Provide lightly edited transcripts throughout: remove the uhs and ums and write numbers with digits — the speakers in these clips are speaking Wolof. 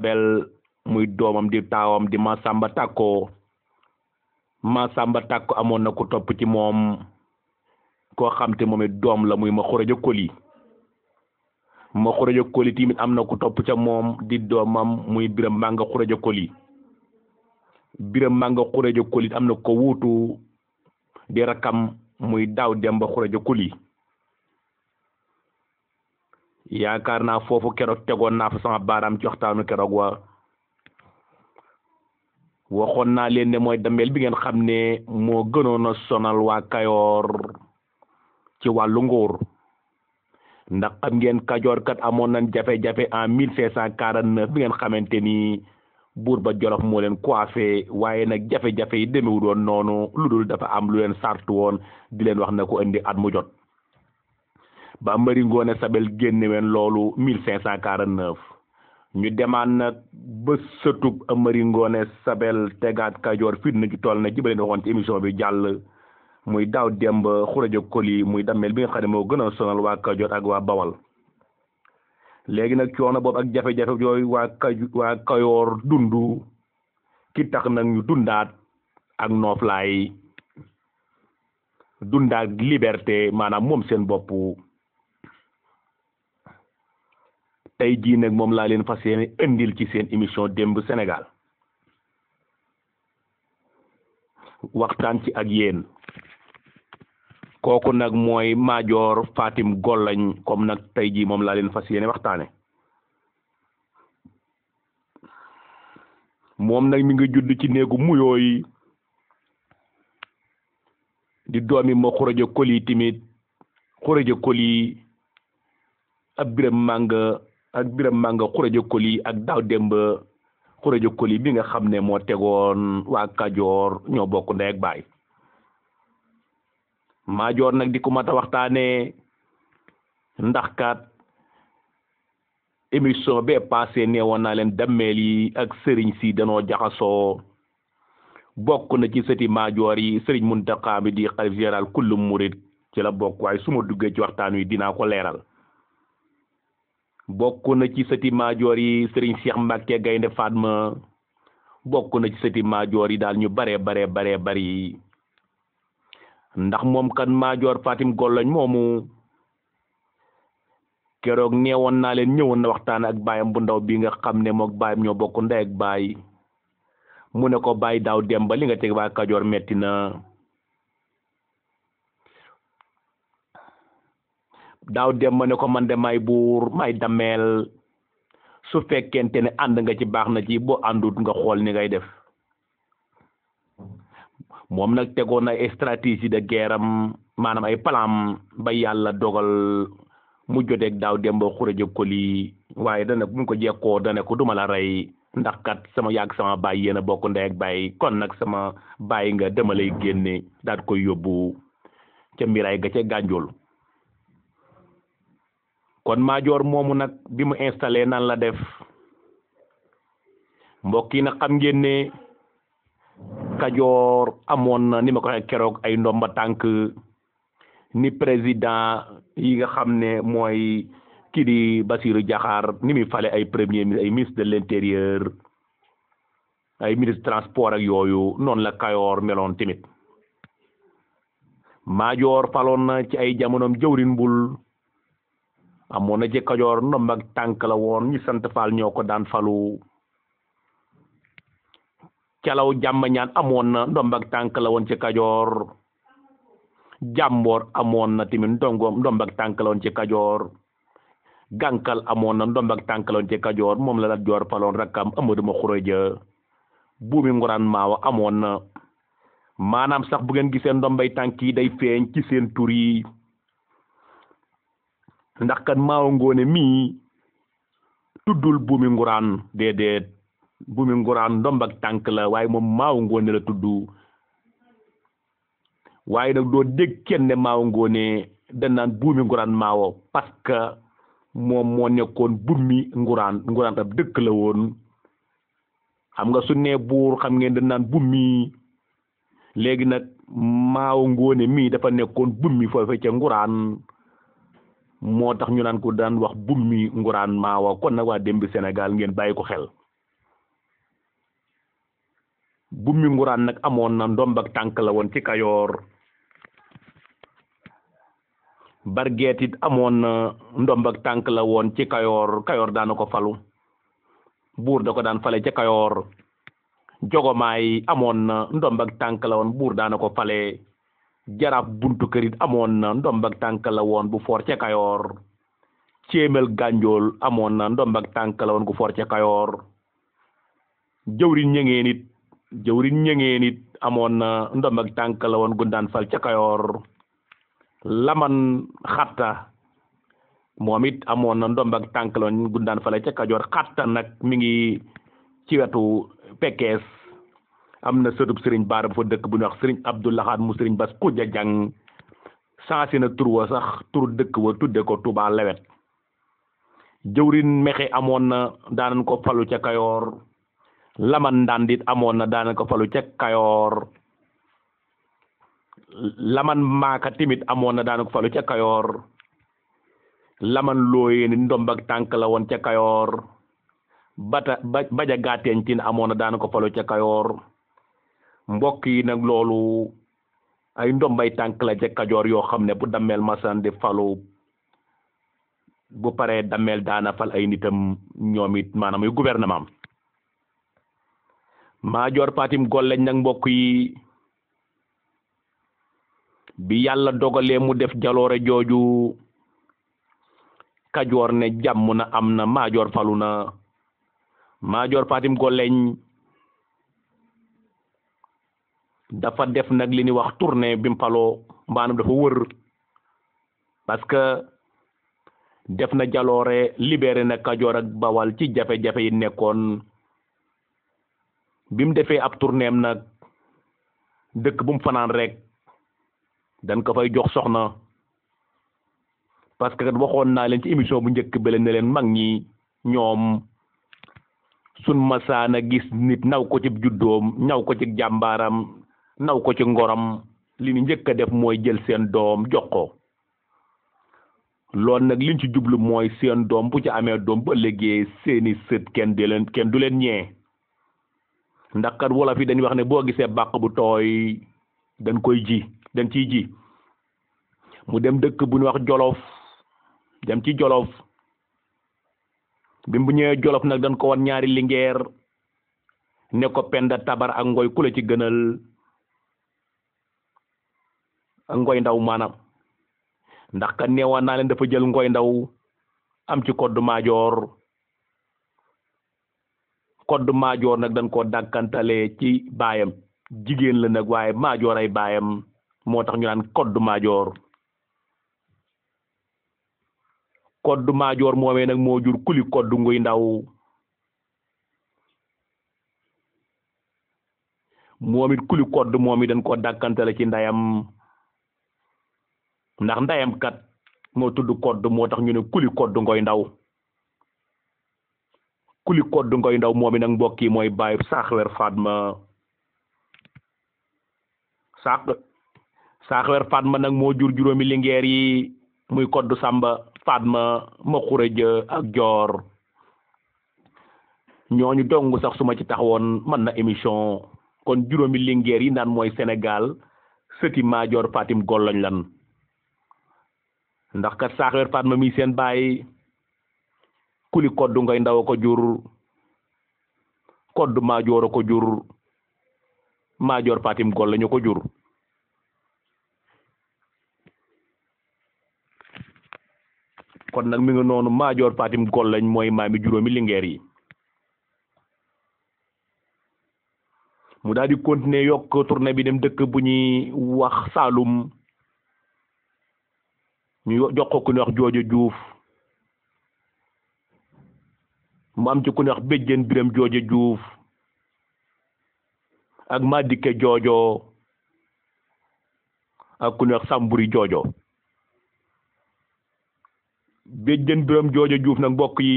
Sabel muy doomam di taawam di Masamba Takko amoon na ku topp ci moom koo xam te moom it doom la muy ma Xureja Koli tamit am na ku topp ca moom di doomam muy Biram Manga Xureja Koli am na ko wuutu di rakam muy Daaw Demba Xureja Koli yaakaar naa foofu keroog tegoon naa fa sama baaraam ci waxtaanu keroog waxoon naa leen ne mooy dameel bi ngeen xam ne moo gënoon a sonal waa Kayoor ci wàllu nguur ndax xam ngeen Kajoor kat amoon nañ jafe-jafe en 1549 bi ngeen xamante ni buur ba Jolof moo leen coiffé waaye nag jafe-jafe yi demewu doon noonu lu dul dafa am lu leen sartu woon di leen wax na ko indi at mu jot ba Amari Ngoone Sabel génne ween loolu 1549 ñu demaan nag ba sëtub Amari Ngoone Sabel tegaat Kajoor fit na ci tool na ci ba leen waxoon ci émission bi jàll muy Daaw Demba Xureja Koli muy dammel bi nga xam ne moo gën a sonal waa Kajoor ak waa Bawal léegi nag coono boobu ak jafe-jafe yooyu waa Kayoor dundu ki tax nag ñu dundaat ak nooflaay dundaat liberté maanaam moom seen bopp tey jii nag moom laa leen fas yéene indil ci seen émission Démb Sénégal waxtaan ci ak yéen kooku nag mooy Maajoor Fatim Golañ comme nag tey jii moom laa leen fas yéene waxtaane moom nag mi ngi judd ci néegu muyooy di doomi ma Xureja Koli timit Xureja Koli ak Biram Manga Xureja Koli ak Daaw Demba Xureja Koli bi nga xam ne moo tegoon waa Kajoor ñoo bokk ndey ak baay Maajoor nag di ko mat a waxtaane ndax kat émission bee passé ne woon naa leen dammeel yi ak sëriñ si danoo jaxasoo bokk na ci sëti Maajoor yi sëriñ Muntaxa bi di xalif général kullu murit ci la bokk waaye su ma duggee ci waxtaan wi dinaa ko leeral bokk na ci sëti Maajoor yi sëriñ Cheikh Mbacke Gaynde Fatma bokk na ci sëti Maajoor yi daal ñu bare bari ndax moom kan Maajoor Fatim Golañ moomu keroog neewoon naa leen ñëwoon na waxtaan ak baayam bu ndaw bi nga xam ne mook baayam ñoo bokk ndey ak baay mu ne ko baay Daaw Demba li nga teg waa Kajoor metti na Daaw Demba ne ko man de may buur may dameel su fekkente ne ànd nga ci baax na ci boo àndut nga xool ni ngay def moom nag tegoon ay stratégie de guerre am maanaam ay plan ba yàlla dogal mu joteeg Daaw Demba Xureja Koli waaye dana bu ko jekkoo dana ko duma la rey ndax kat sama yàgg sama baay yéen a bokk ndey ak baay kon nag sama baay nga dama lay génne daal koy yóbbu ca mbiraay ga ca Gànjool kon Maajoor moomu nag bi mu installé nan la def mbokk yi nag xam ngeen ne Kajoor amoon na ni ma ko waxee keroog ay ndomba tànk ni président yi nga xam ne mooy kii di Bassirou Diakhar ni muy fale ay premier ministre ay ministre de l'intérieur ay ministre transport ak yooyu noonu la Kayoor meloon tamit Maajoor faloon na ci ay jamonoom jëwrin bul amoon na ci Kajoor ndombak tànk la woon ñu sant Faal ñoo ko daan falu Calaw Jàmbañaan amoon na ndombak tànk la woon ci Kajoor Jàmboor amoon na tamit ndombak tànk la woon ci Kajoor Gànkal amoon na ndombak tànk la woon ci Kajoor moom la Lat Joor faloon rakkam Amadou Ma Xureja Buumi Nguraan Maawa amoon na maanaam sax bu ngeen gisee ndombay tànk yi day feeñ ci seen tur yi ndax kan Maawa Ngoone mii tuddul Buumi Nguraan déedéet Buumi Nguraan ndombak tànk la waaye moom Maawa Ngoone la tudd waaye nag doo dégg kenn ne Maawa Ngoone danaan Buumi Nguraan Maawa parce que moom moo nekkoon Bummi Nguraan ab dëkk la woon xam nga su nee buur xam ngeen danaan Bummi léegi nag Maawa Ngoone mii dafa nekkoon Bummi foofu ca Nguraan moo tax ñu naan ko daan wax Bummi Nguraan Maawa kon nag waa Démb Sénégal ngeen bàyyi ko xel Bummi Nguraan nag amoon na ndomb ak tànk la woon ci Kayoor. Bargeet it amoon na ndomb ak tànk la woon ci Kayoor. Kayoor daana ko falu, buur da ko daan fale ca Kayoor. Jogomaay amoon na ndomb ak tànk la woon, buur daana ko fale. Jaraaf buntu kërit amoon na ndomb ak tànk la woon bu foor ca Kayoor. Céemel Gànjool amoon na ndomb ak tànk la woon gu foor ca Kayoor. Jëwriñ ñëngeen it amoon na ndomb ak tànk la woon gu daan fal ca Kayoor. Laman Xatta moom it amoon na ndomb ak tànk la woon gu daan fale ca Kajoor. Xatta nag mi ngi ci wetu Pekkees. am na sëtub sëriñ Baara bu fa dëkk bu ñuy wax sëriñ Abdoulahat mu sëriñ Bas Xuja Jang. saasi na tur wa sax tur dëkk wa tudde ko Touba Lewet. Jëwriñ Mexe amoon na daanan ko falu ca Kayoor. Laman Ndandit amoon na daanan ko falu ca Kayoor. Laman Maaka timit amoon na daanan ko falu ca Kayoor. Laman Looyeen ndomb ak tànk la woon ca Kayoor. Baja Gaateen Tin amoon na daanan ko falu ca Kayoor. Mbokk yi nag loolu ay ndombay tànk la ca Kajoor yoo xam ne bu dammeel masan di falu bu paree dammeel daana fal ay nitam ñoom it maanaam yu gouvernement. Maajoor Fatim Golleñ nag mbokk yi bi yàlla dogalee mu def jaloore jooju Kajoor ne jàmm na am na Maajoor falu na. Maajoor Fatim Golleñ dafa def nag li ñuy wax tournée bi mu faloo maanaam dafa wër parce que def na jaloore libéré na Kajoor ak Bawal ci jafe-jafe yi nekkoon. bi mu defee ab tournéem nag dëkk bu mu fanaan rek dañ ko fay jox soxna parce que waxoon naa leen ci émission bu njëkk bi ne leen mag ñi ñoom sun masaana gis nit naw ko ci juddoom ñaw ko ci jàmbaaram naw ko ci ngoram li ni njëkk a def mooy jël seen doom jox ko. loolu nag liñ ci jublu mooy seen doom bu ci amee doom ba léegi seeni sët kenn du leen ñee. ndax kat wolof yi dañuy wax ne boo gisee bàq bu tooy dañ ciy ji mu dem dëkk bu ñu wax Jolof dem ci Jolof bi mu ñëwee Jolof nag dañ ko wan ñaari lingeer ne ko Penda Tabar ak Ngoy ku la ci gënal. ak Ngoy Ndaw maanaam ndax kat neewaan naa leen dafa jël Ngoy Ndaw am ci Koddu Maajoor. Koddu Maajoor nag dañ koo dàkkantale ci baayam jigéen la nag waaye Maajoor ay baayam moo tax ñu naan Koddu Maajoor. Koddu Maajoor moomee nag moo jur Kuli Koddu Nguy Ndaw. moom it Kuli Koddu moom it dañ koo dàkkantale ci ndeyam ndax ndeyam kat moo tudd Koddu moo tax ñu ne Kuli Koddu Ngoy Ndaw. Kuli Koddu Ngoy Ndaw moom it nag mbokk yi mooy bàyyi Saaxwer Fatma. Saaxwer Fatma nag moo jur juróomi lingeer yi muy Koddu Samba Fatma ma Xureja ak Joor. ñooñu dong sax su ma ci taxawoon mën na émission kon juróomi lingeer yi naan mooy Sénégal sëti Maajoor Fatim Golloñ lan ndax kat Saaxwer Fatma mi seen baay Kuli Koddu Ngoy Ndaw a ko jur Koddu Maajoor a ko jur Maajoor Fatim Golloñ a ko jur. kon nag mi ngi noonu Maajoor Fatim Golloñ mooy maami juróomi lingeer yi. mu daal di continuer yokk tournée bi dem dëkk bu ñuy wax Saalum ñu jox ko ku ñuy wax Joojo Juuf. mu am ci ku ñuy wax Béjjén Biram Joojo Juuf ak Madike Joojo ak ku ñuy wax Samburi Joojo. Béjjén Biram Joojo Juuf nag mbokk yi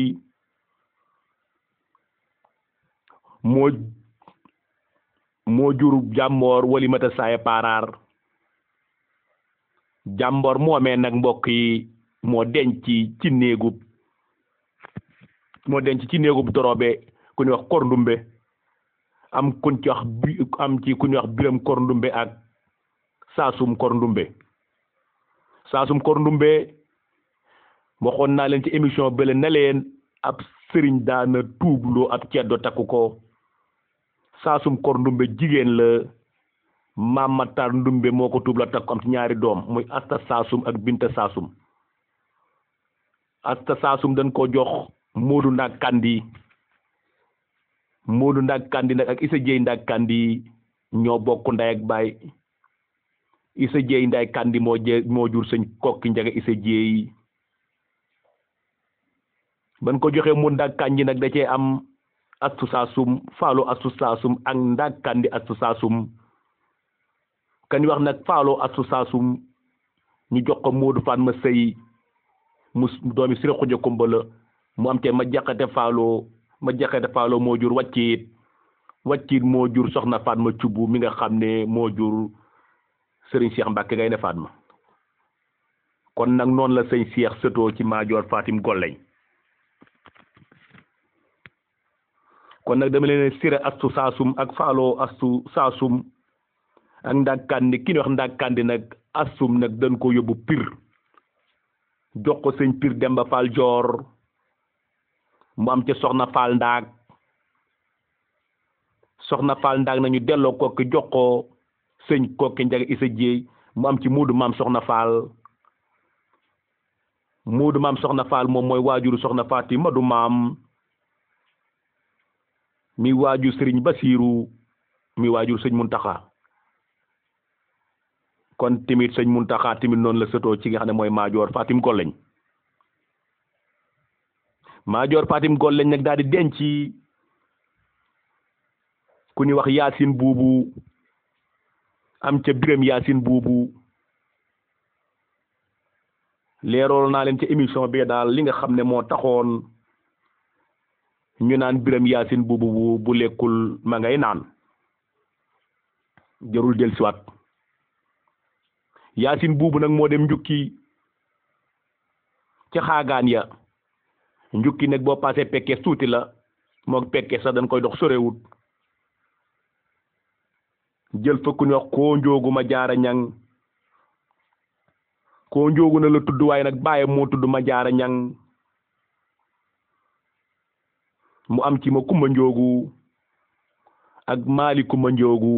moo jur Jàmboor Walimata Saaye Paaraar. Jàmboor moomee nag mbokk yi moo denc ci néegub dorobe ku ñuy wax Kordumbe am kuñ ci wax am ci ku ñuy wax Biram Kor Ndumbe ak Saasum Kor Ndumbe. Saasum Kor Ndumbe waxoon naa leen ci émission bële ne leen ab sëriñ daana tuubloo ab ceddo takku ko. Saasum Kor Ndumbe jigéen la Maam Matar Ndumbe moo ko tuub la takku am ci ñaari doom muy Asta Saasum ak Binta Saasum. Asta Saasum dañ ko jox Moodu Ndak Kandi Moodu Ndak Kandi nag ak Isa Jeey Ndak Kandi ñoo bokk ndey ak baay. Isa Jeey Ndak Kandi moo jur sëñ Kokki Njaga Isa Jeey. ban ko joxee mu Ndak Kandi nag da cee am Astu Saasum Faalo Astu Saasum ak Ndak Kandi Astu Saasum. kan wax nag Faalo Astu Saasum ñu jox ko Moodu Fatma Sëy mu doomi Sira Xuja Kumba la mu am te ma jaxate Faalo moo jur wàcciit moo jur soxna Fatma Cubb mi nga xam ne moo jur sëriñ Cheikh Mbàkke Gaynde Fatma. kon nag noonu la sëñ Cheikh sëtoo ci Maajoor Fatim Golleñ. kon nag dama leen Sira Astu Saasum ak Faalo Astu Saasum ak Ndak Kandi ki ñu wax Ndak Kandi nag Astum nag dañ ko yóbbu Pire jox ko sëñ Pire Demba Fall Joor mu am ca soxna Fall Ndaak nañu delloo kokki jox ko sëñ Kokki Njaga Isa Jeey mu am ci Muudu Maam Soxna Fall moom mooy waajuru soxna Faati Madu Maam mi waajur sëriñ Basiiru mi waajur sëñ Muntaxa. kon timit sëñ Muntaxa timit noonu la sëtoo ci nga xam ne mooy Maajoor Fatim Golleñ. Maajoor Fatim Golleñ nag daal di denc ku ñuy wax Yaasin Buubu am ca Biram Yaasin Buubu leerool naa leen ci émission bi daal li nga xam ne moo taxoon ñu naan Biram Yaasin Buubu bu lekkul ma ngay naan jarul del siwaat. Yaasin Buubu nag moo dem njukki ca xaagaan ya njukki nag boo paasee Pekes tuuti la moog Pekes sax dañ koy dox sorewut jël fa ku ñu wax koo njoogu ma jaara ñang koo njoogu na la tudd waaye nag bàyyi moo tudd ma jaara ñang mu am ci ma kumba njoogu ak maali kumba njoogu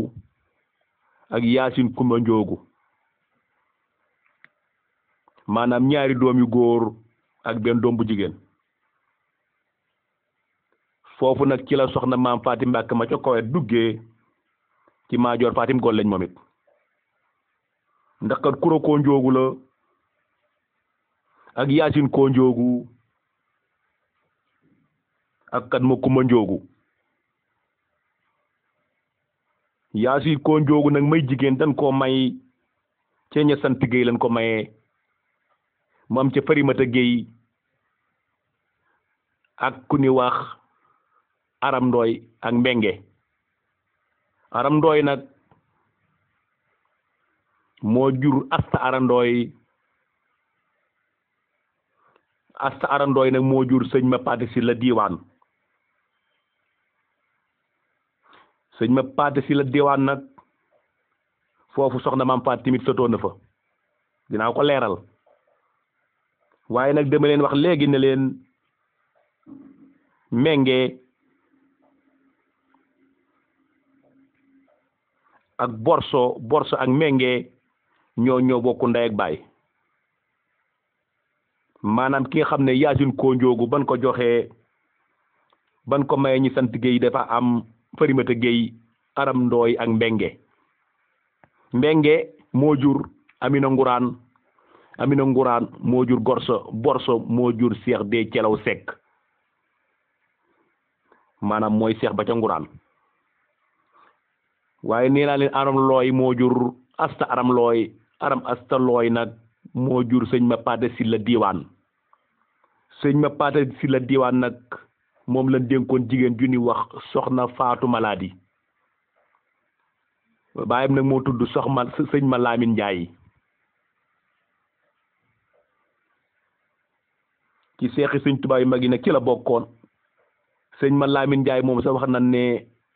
ak Yaasin kumba njoogu maanaam ñaari doom yu góor ak benn doom bu jigéen. foofu nag ci la soxna maam Fatim Mbàkke ma ca Kowet duggee ci Maajoor Fatim Golleñ moom it ndax kat kuro koo njoogu la ak Yaasin koo njoogu ak kat ma kumba njoogu. Yaasin koo njoogu nag may jigéen dañ koo may ca ña sant Géey lañ ko mayee mu am ca Farimata Géey ak ku ni wax Aram Ndooy ak Mbenge. Aram Ndooy nag moo jur Asta Aram Ndooy nag moo jur sëñ ma Paate Silla Diiwaan. sëñ ma Paate Silla Diiwaan nag foofu soxna maam Faat timit sotoo na fa dinaa ko leeral waaye nag dama leen wax léegi ne leen Mbenge ak Borso ak Mbenge ñoo bokku ndey ak baay maanaam ki nga xam ne Yaasin koo njoogu ban ko joxee ban ko mayee ñi sant Géey dafa am Farimata Géey Aram Ndooy ak Mbenge moo jur Amina Nguraan moo jur Borso moo jur Seex de Celaw Sekk maanaam mooy seex ba ca Nguraan waaye nee naa leen Aram Looy moo jur Asta Aram Looy Asta Looy nag moo jur sëñ ma Paate Silla Diiwaan nag moom lañ dénkoon jigéen ju ni wax soxna Faatu Malaadi baayam nag moo tudd sëñ ma Laamin Njaay ci seexi sëñ Tuubaa yu mag yi nag ci la bokkoon sëñ ma Laamin Njaay moom sax wax nañ ne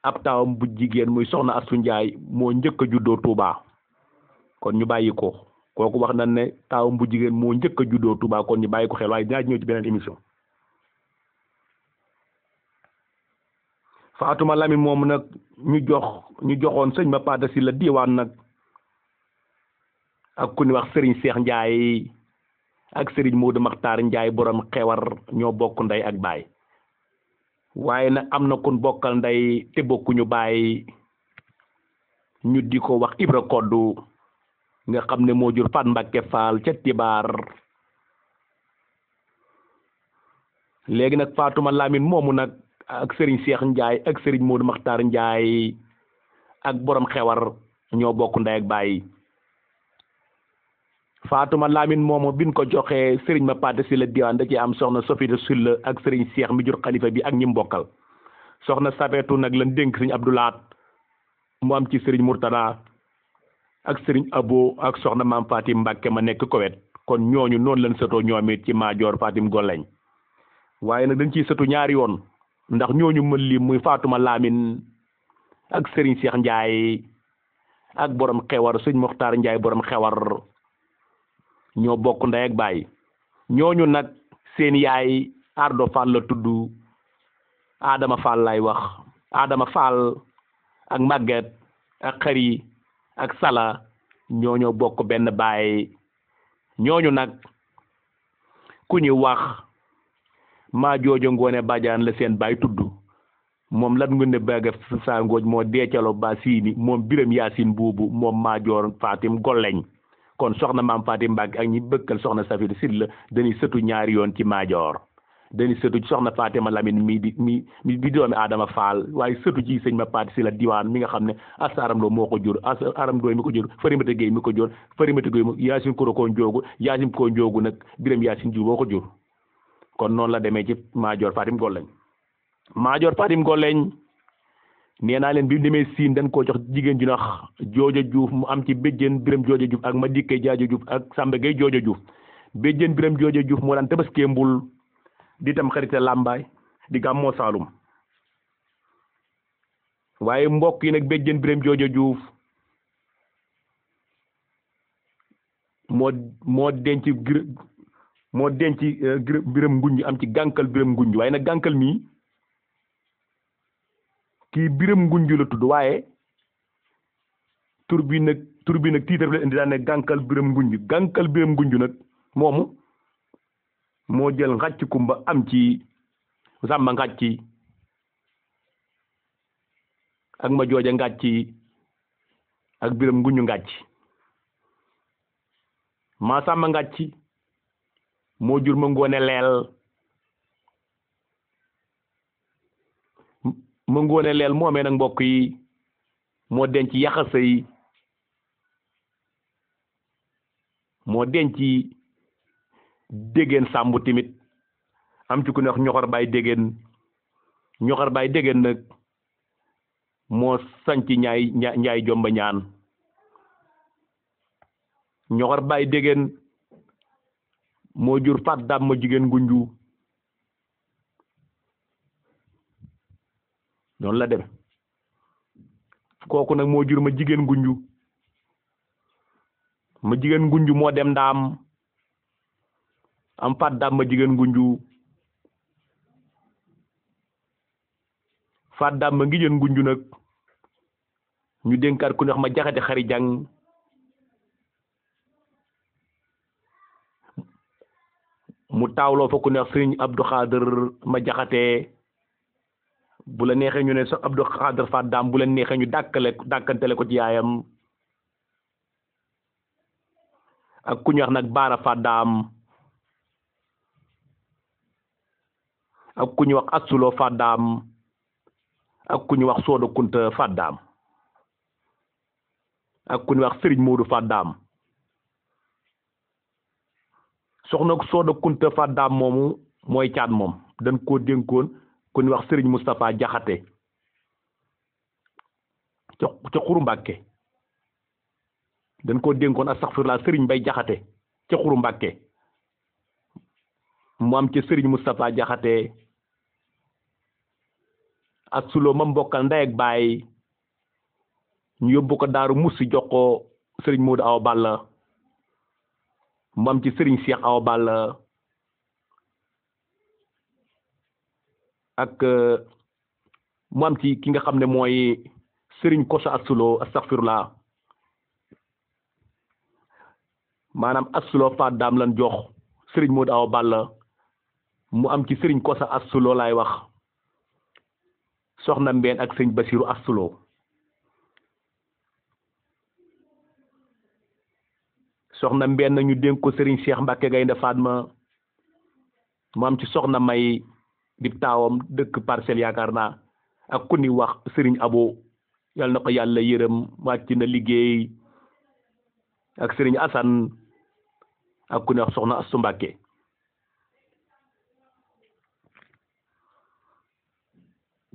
ab taawam bu jigéen muy soxna Astu Njaay moo njëkk a juddoo Touba kon ñu bàyyi ko kooku wax na ne taawam bu jigéen moo njëkk a juddoo Touba kon ñu bàyyi ko xel waaye dinaa ñëw ci beneen émission. Faatuma Lamin moomu nag ñu joxoon sëñ ma Paate Si la diwaan nag ak ku ñu wax Serigne Cheikh Ndiaye ak Serigne Modou Makhtar Ndiaye borom xewar ñoo bokk ndey ak baay waaye nag am na kun bokkal ndey te bokkuñu baay ñu di ko wax Ibra Koddu nga xam ne moo jur Fat Mbàkke Faal ca Tibaar léegi nag Faatuma Lamin moomu nag ak Serigne Cheikh Ndiaye ak Serigne Modou Makhtar Ndiaye ak borom xewar ñoo bokk ndey ak baay Faatuma Lamin moomu biñ ko joxee Serigne ma Paate Si la diwaan da ci am soxna Sofita Sulla ak Serigne Cheikh mi jur xalifa bi ak ñi mbokkal soxna Safeetu nag lan dénk Serigne Abdoulaat mu am ci Serigne Murtada ak Serigne Abo ak soxna Maam Fatim Mbàkke ma nekk Kowet kon ñooñu noonu lañ sëtoo ñoom it ci Maajoor Fatim Golleñ waaye nag dañ ciy sëtu ñaari yoon ndax ñooñu mën li muy Faatuma Lamin ak Serigne Cheikh Ndiaye ak borom xewar Serigne Mokhtar Ndiaye borom xewar ñoo bokk ndey ak baay ñooñu nag seen yaay Ardo Fall la tudd Adama Fall lay wax Adama Fall ak Maguette ak Xari ak Sala ñooñoo bokk benn baay ñooñu nag ku ñu wax maa joojo Ngoone Badiane la seen baay tudd moom lan ngu ne bëgg saa ngooj moo deecalo ba siini moom Biram Yaasin buubu moom Maajoor Fatim Golleñ kon soxna Maam Fatim Mbàkke ak ñi bëkkal soxna Safir Sylla dañuy sëtu ñaari yoon ci Maajoor dañuy sëtu ci soxna Fatima Lamin mi di doomi Adama Fall waaye sëtu ci sëñ ma Paate Si la diwaan mi nga xam ne as aram doo moo ko jur as aram dooy mi ko jur Farimata Géey mi ko jur Farimata Géey Yaasin Koro koo njoogu Yaasin koo njoogu nag Biram Yaasin ju moo ko jur kon noonu la demee ci Maajoor Fatim Golleñ Maajoor Fatim Golleñ nee naa leen bi mu demee siin dañ koo jox jigéen ju nax Jooja Juuf mu am ci béjjén Biram Jooja Juuf ak ma dikkee Jaaja Juuf ak Samba Gay Jooja Juuf béjjén Biram Jooja Juuf moo daan tabaskee mbul di tam xarite làmbaay di gàmmoo Saalum waaye mbokk yi nag béjjén Biram Jooja Juuf moo denc Biram Ngunj am ci gànkal Biram Ngunj waaye nag gànkal mii kii Biram Ngunj la tudd waaye tur bi nag tiitar la indi daan ne gànkal Biram Ngunj nag moomu moo jël ngàcc kumba am ci Sàmba ngàcc ak ma jooja ngàcc ak Biram Ngunj ngàcc maa Sàmba ngàcc moo jur ma Ngoone Leel ma Ngoone Leel moomee nag mbokk yi moo denc Yaxasa yi moo denc Dégéen Sàmb tamit am ci ku ne wax Ñoxor Baay Dégéen nag moo sanc Njaay Jomba Ñaan Ñoxor Baay Dégéen moo jur Fat Daam ma jigéen Ngunju noonu la dem kooku nag moo jur ma jigéen Ngunju moo dem Ndaam am Fat Daam ma jigéen Ngunju Fat Daam ma ngijeen Ngunju nag ñu dénkaat ku ne wax ma Jaxate Xari Jang mu taawloo fa ku ne wax Sëriñ Abdou Xaadir ma Jaxate bu la neexee ñu ne sax Abdou Xaadir Fat Daam bu la neexee ñu dàkkantele ko ci yaayam ak ku ñu wax nag Baara Fat Daam ak ku ñu wax Assuloo Fat Daam ak ku ñu wax Sooda Kunta Fat Daam ak ku ñu wax Sëriñ Moodu Fat Daam soxna Sooda Kunta Fat Daam moomu mooy caat moom dañ koo dénkoon ku ñu wax Sëriñ Moustapha Jaxate ca Xuru Mbàkke dañ koo dénkoon astaxfirullah Sëriñ Mbay Jaxate ca Xuru Mbàkke mu am ca Sëriñ Moustapha Jaxate Assuloo ma mbokkal ndey ak baay ñu yóbbu ko Daaru Musi jox ko sëriñ Modou Awa Balla mu am ci sëriñ Cheikh Awa Balla ak mu am ci ki nga xam ne mooy sëriñ Koso Assuloo astaghfirullah maanaam Assuloo faat daam lan jox sëriñ Modou Awa Balla mu am ci sëriñ Koso Assuloo laay wax soxna Mbeen ak sëriñ Basiru Assuloo soxna Mbeen ñu dénk ko sëriñ Cheikh Mbacke Gaynde Fatma mu am ci soxna May di taawam dëkk Parcelles yaakaar naa ak ku ni wax sëriñ Abo yal na ko yàlla yërëm wàcc na liggéey ak sëriñ Assane ak ku ni wax soxna Astu Mbacke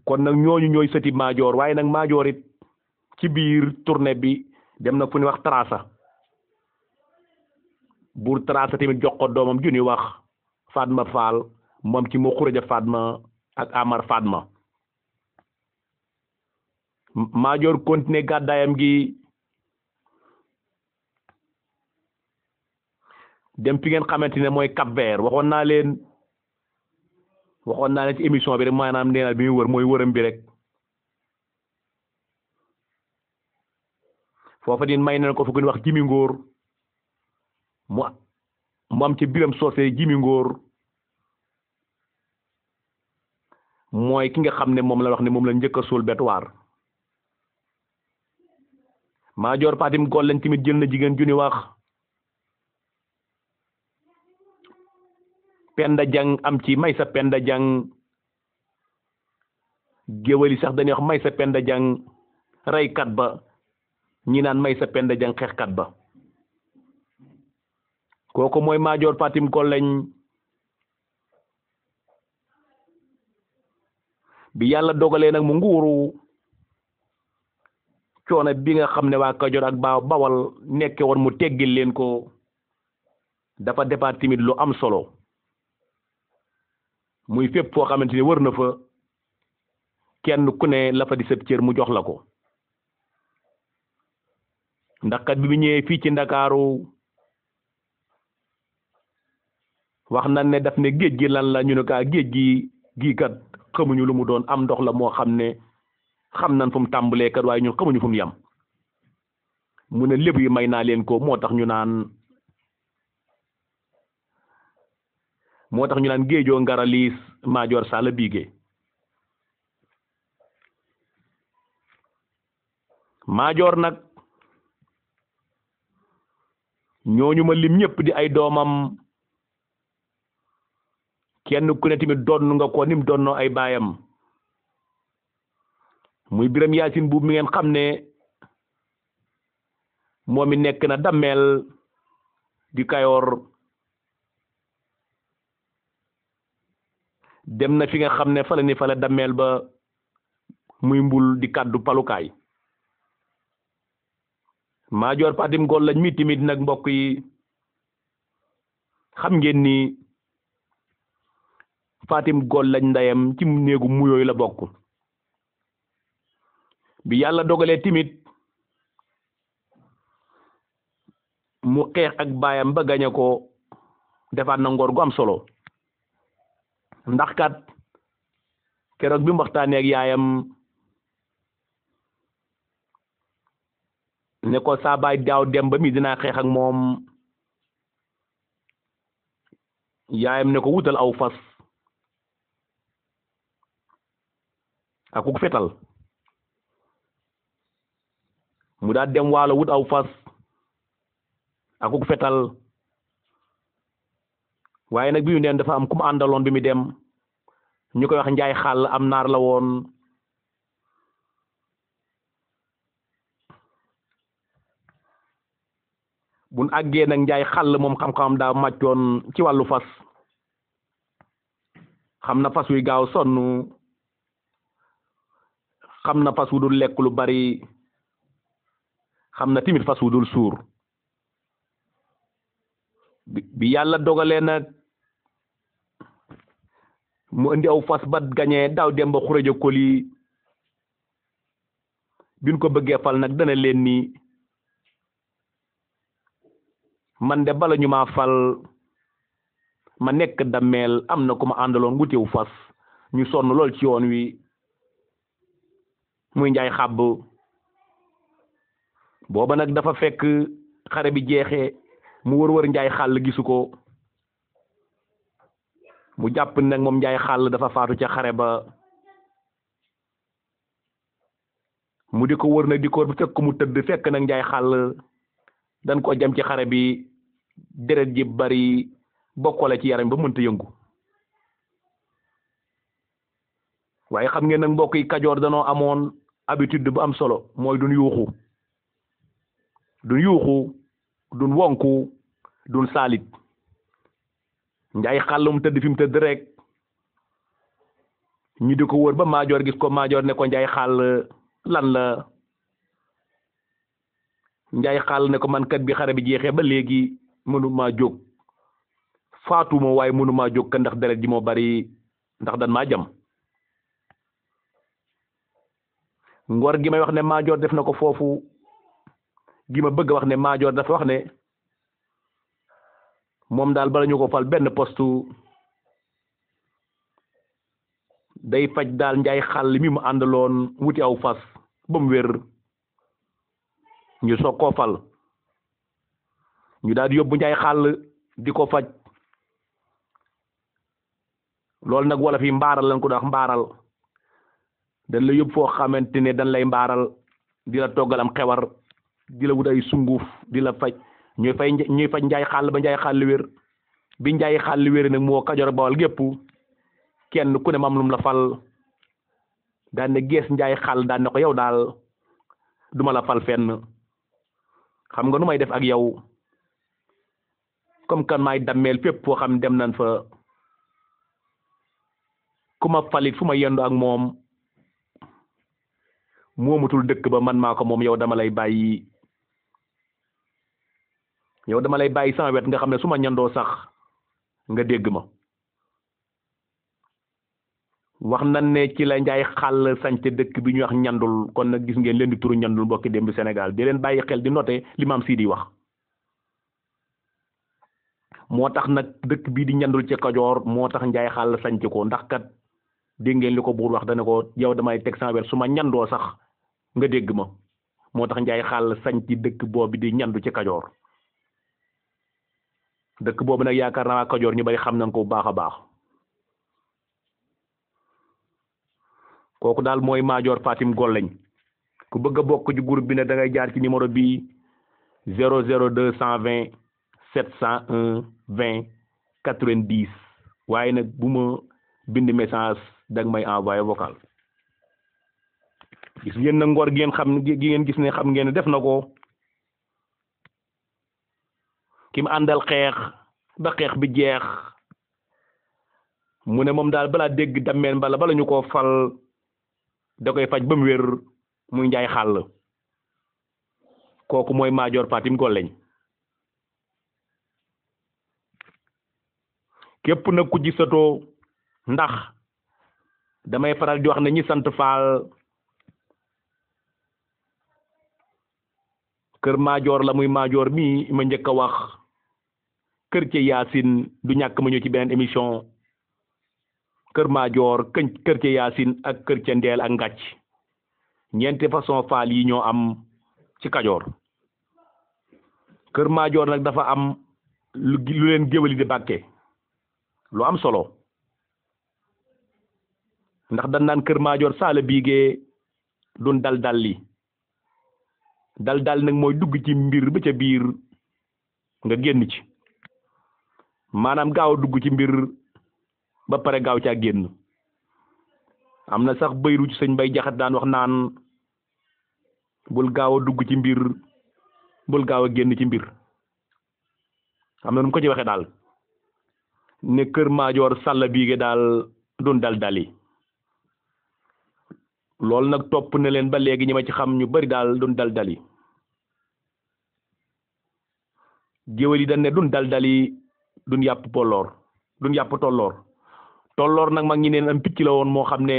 kon nag ñooñu ñooy sëti Maajoor waaye nag Maajoor it ci biir tournée bi dem na fu ni wax Trasa buur Trasa tamit jox ko doomam ju ni wax Fatma Fall moom ci moo Xuraja Fatma ak Amar Fatma Maajoor continué gàddaayam gi dem fi ngeen xamante ne mooy Cap-Vert waxoon naa leen ci émission bi rek maanaam nee na bi muy wër mooy wëram bi rek foofa din may nañ ko fu ñu wax Jimi Ngóor mu am ci Biram Soose Jimi Ngóor mooy ki nga xam ne moom la wax ne moom la njëkk a suul Betuwaar Maajoor Fatim Golleñ tamit jël na jigéen ju ni wax Penda Jang am ci Maysa Penda Jang géwël yi sax dañuy wax Maysa Penda Jang reykat ba ñi naan Maysa Penda Jang xeexkat ba kooku mooy Maajoor Fatim Golleñ bi yàlla dogalee nag mu nguuru coono bi nga xam ne waa Kajoor ak Bawal nekke woon mu teggil leen ko dafa defaat tamit lu am solo muy fépp foo xamante ni wër na fa kenn ku ne la fa di sëb cër mu jox la ko ndax kat bi mu ñëwee fii ci Ndakaaru wax nañ ne daf ne géej gi lan la ñu ne kaa géej gi kat xamuñu lu mu doon am ndox la moo xam ne xam nañ fu mu tàmbalee kat waaye ñun xamuñu fu mu yam mu ne lépp yi may naa leen ko moo tax ñu naan géejoo ngara liis Maajoor Sall biige Maajoor nag ñooñu ma lim ñëpp di ay doomam kenn ku ne tamit doon nga ko nim doonnoo ay baayam muy Biram Yaasin buub mi ngeen xam ne moom mi nekk na Dameel di Kayoor dem na fi nga xam ne fala ni fala Dameel ba muy Mbul di kàddu palukaay Maajoor Fatim Golleñ mi tamit nag mbokk yi xam ngeen ni Fatim Golleñ ndeyam ci néegu muyooyu la bokk bi yàlla dogalee timit mu xeex ak baayam ba gañe ko defaat na ngor gu am solo ndax kat keroog bi mu waxtaanee ak yaayam ne ko saa baay daaw dem ba mi dinaa xeex ak moom yaayam ne ko wutal aw fas ak ku fetal mu daal dem waalo wut aw fas ak ku fetal waaye nag bi mu dem dafa am ku mu àndaloon bi mu dem ñu koy wax njaay xàll am naar la woon buñ àggee nag njaay xàll moom xam-xamam daa màccoon ci wàllu fas xam na fas wi gaaw sonn xam na fas wu dul lekk lu bari xam na timit fas wu dul suur bi yàlla dogalee nag mu indi aw fas ba gañee daaw dem ba Xuraja Koli biñ ko bëggee fal nag dana leen ni man de bala ñu maa fal ma nekk dammeel am na ku ma àndaloon wutewu fas ñu sonn lool ci yoon wi muy njaay xàbb booba nag dafa fekk xare bi jeexee mu wër njaay xàll gisu ko mu jàpp nag moom njaay xàll dafa faatu ca xare ba mu di ko wër nag di ko fekk mu tëdd fekk nag njaay xàll dañ ko jam ci xare bi deret ji bari bokkole ci yaram ba mënta yëngu waaye xam ngeen nag mbokk yi Kajoor danoo amoon habitude bu am solo mooy duñ yuuxu duñ wonku duñ saalit njaay xàll mu tëdd fi mu tëdd rek ñu di ko wër ba maajoor gis ko maajoor ne ko njaay xàll lan la njaay xàll ne ko man kat bi xare bi jeexee ba léegi mënumaa jóg faatuma waaye mënumaa jóg ka ndax deret ji moo bari ndax dan maa jam ngor gi may wax ne maajoor def na ko foofu gi ma bëgg wax ne maajoor dafa wax ne moom daal bala ñu ko fal benn poste day faj daal njaay xàll mi mu àndaloon wuti aw fas ba mu wér ñu soog koo fal ñu daal di yóbbu njaay xàll di ko faj loolu nag wala fi mbaaral lañ ko dax mbaaral dañ la yóbbu foo xamante ne dañ lay mbaaral di la toggal am xewar di la wut ay sunguf di la faj ñuy faj njaay xàll ba njaay xàll wér bi njaay xàll wér nag moo Kajoor Bawol gépp kenn ku ne mam lum la fal daan ne gees njaay xàll daan ne ko yow daal duma la fal fenn xam nga nu may def ak yow comme kan maay dammeel fépp foo xam dem nañ fa ku ma falit fu ma yendu ak moom moomutul dëkk ba man maa ko moom yow dama lay bàyyi sama wet nga xam ne su ma ñandoo sax nga dégg ma wax nañ ne ci la njaay xàll sanc dëkk bi ñuy wax ñandul kon nag gis ngeen leen di turu ñandul mbokki démb Sénégal di leen bàyyi xel di noté li maam sii di wax moo tax nag dëkk bii di ñandul ci Kajoor moo tax njaay xàll sanc ko ndax kat dégg ngeen li ko buur wax dana ko yow damay teg sama wet su ma ñandoo sax nga dégg ma moo tax njaay xàll sanc dëkk boobu di ñandu ci Kajoor dëkk boobu nag yaakaar naa waa Kajoor ñu bari xam nañ ko bu baax a baax kooku daal mooy Maajoor Fatim Golleñ ku bëgg a bokk ci groupe bi ne da ngay jaar ci numéro bi 00220 701 20 90 waaye nag bu ma bind message dag may envoyé vocal gis ngeen na ngor gi ngeen gis ne xam ngeen def na ko ki mu àndal xeex ba xeex bi jeex mu ne moom daal balaa dégg dammeen bala ñu ko fal da koy faj ba mu wér muy njaay xàll kooku mooy Maajoor Fatim Golleñ képp nag ku gisatoo ndax damay faral di wax ne ñi sant Faal kër Maajoor la muy Maajoor mi ma njëkk a wax kër ca Yaasin du ñàkk ma ñëw ci beneen émission kër Maajoor kër ca Yaasin ak kër ca Ndeel ak Ngàcc ñeenti façon faal yi ñoo am ci Kajoor kër Maajoor nag dafa am lu leen géwali di bàkke lu am solo ndax dañ naan kër Maajoor saala biigee dun dal li dal nag mooy dugg ci mbir ba ca biir nga génn ci maanaam gaaw a dugg ci mbir ba pare gaaw caa génn am na sax bëyru ci sëñ Bay Jaxat daan wax naan bul gaaw a dugg ci mbir bul gaaw a génn ci mbir am na nu mu ko ci waxee daal ne kër Maajoor sàlla biige daal doon dali loolu nag topp na leen ba léegi ñi ma ci xam ñu bari daal doon dali géwél yi dañ ne doon dali duñ yàpp polloor duñ yàpp tolloor nag mag ñi neen am picc la woon moo xam ne